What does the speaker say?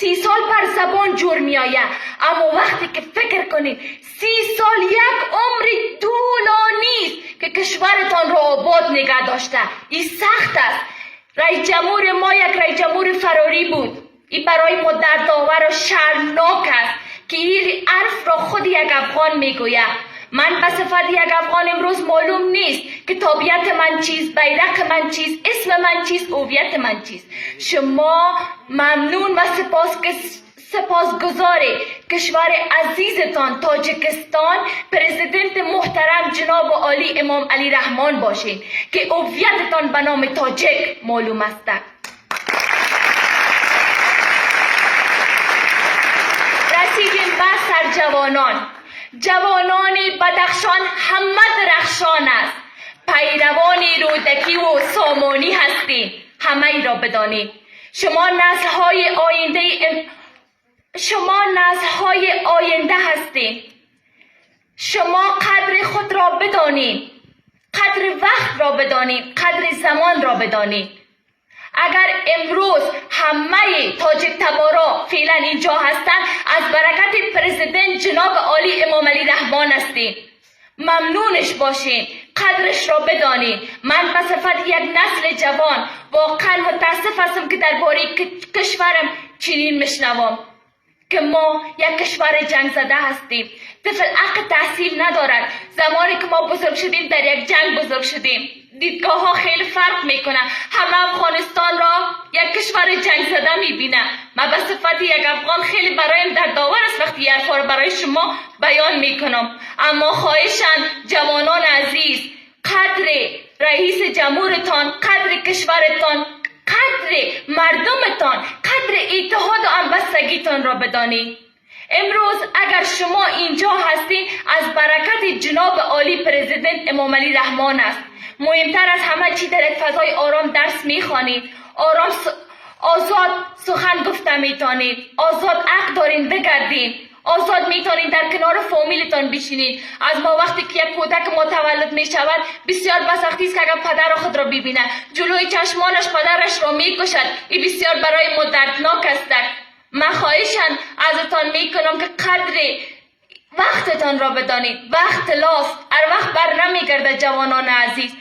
30 сол بر زبان جور میآید، اما وقتی که فکر کنید، 30 سال یک عمر طولانی است که کشورتان را آباد نگه داشته. این سخت است. رئیس جمهور ما یک رئیس جمهور فراری بود. این برای ما دردآور و شرمناک است که این حرف را خود یک افغان میگوید. من به صفت یک افغان امروز معلوم نیست که تابعیت من چیست، بیرق من چیست، اسم من چیست، هویت من چیست. شما ممنون و سپاسگزار کشور عزیزتان تاجیکستان، پرزیدنت محترم جناب عالی امام علی رحمان باشین که هویتتان به نام تاجیک معلوم است. رسیدیم به سرجوانان. جوانان بدخشان همه درخشان است. پیروان رودکی و سامانی هستیم. همه ای را بدانید. شما نسل های آینده هستید. شما قدر خود را بدانید، قدر وقت را بدانید، قدر زمان را بدانید. اگر امروز همه تاجیک تبارا فعلا اینجا هستند، از برکت پرزیدنت جناب عالی امام علی رحمان هستیم. ممنونش باشین، قدرش را بدانید. من به صفت یک نسل جوان واقعا متاسف هستم که درباره کشورم چنین میشنوم که ما یک کشور جنگ زده هستیم. طفل حق تحصیل ندارد. زمانی که ما بزرگ شدیم، در یک جنگ بزرگ شدیم. دیدگاه ها خیلی فرق میکنه. همه افغانستان را یک کشور جنگ زده میبینه. من به صفت یک افغان خیلی برایم دردآور است وقتی حرفا را برای شما بیان میکنم. اما خواهشاً جوانان عزیز، قدر رئیس جمهورتان، قدر کشورتان، قدر مردمتان، قدر اتحاد و همبستگیتان را بدانید. امروز اگر شما اینجا هستین، از برکت جناب عالی پرزیدنت امام علی رحمان است. مهمتر از همه چی، در یک فضای آرام درس میخوانید، آرام آزاد سخن گفته میتونید، آزاد حق دارین بگردین، آزاد میتونید در کنار فامیلتان بشینید. از ما وقتی که یک کودک ما تولد میشود، بسیار به سختی است که اگر پدر خود را ببینه. جلوی چشمانش پدرش را میکشد. این بسیار برای ما دردناک است. من خواهشاً ازتان میکنم که قدر وقتتان را بدانید. وقت طلاست، هر وقت بر نمیگرده جوانان عزیز.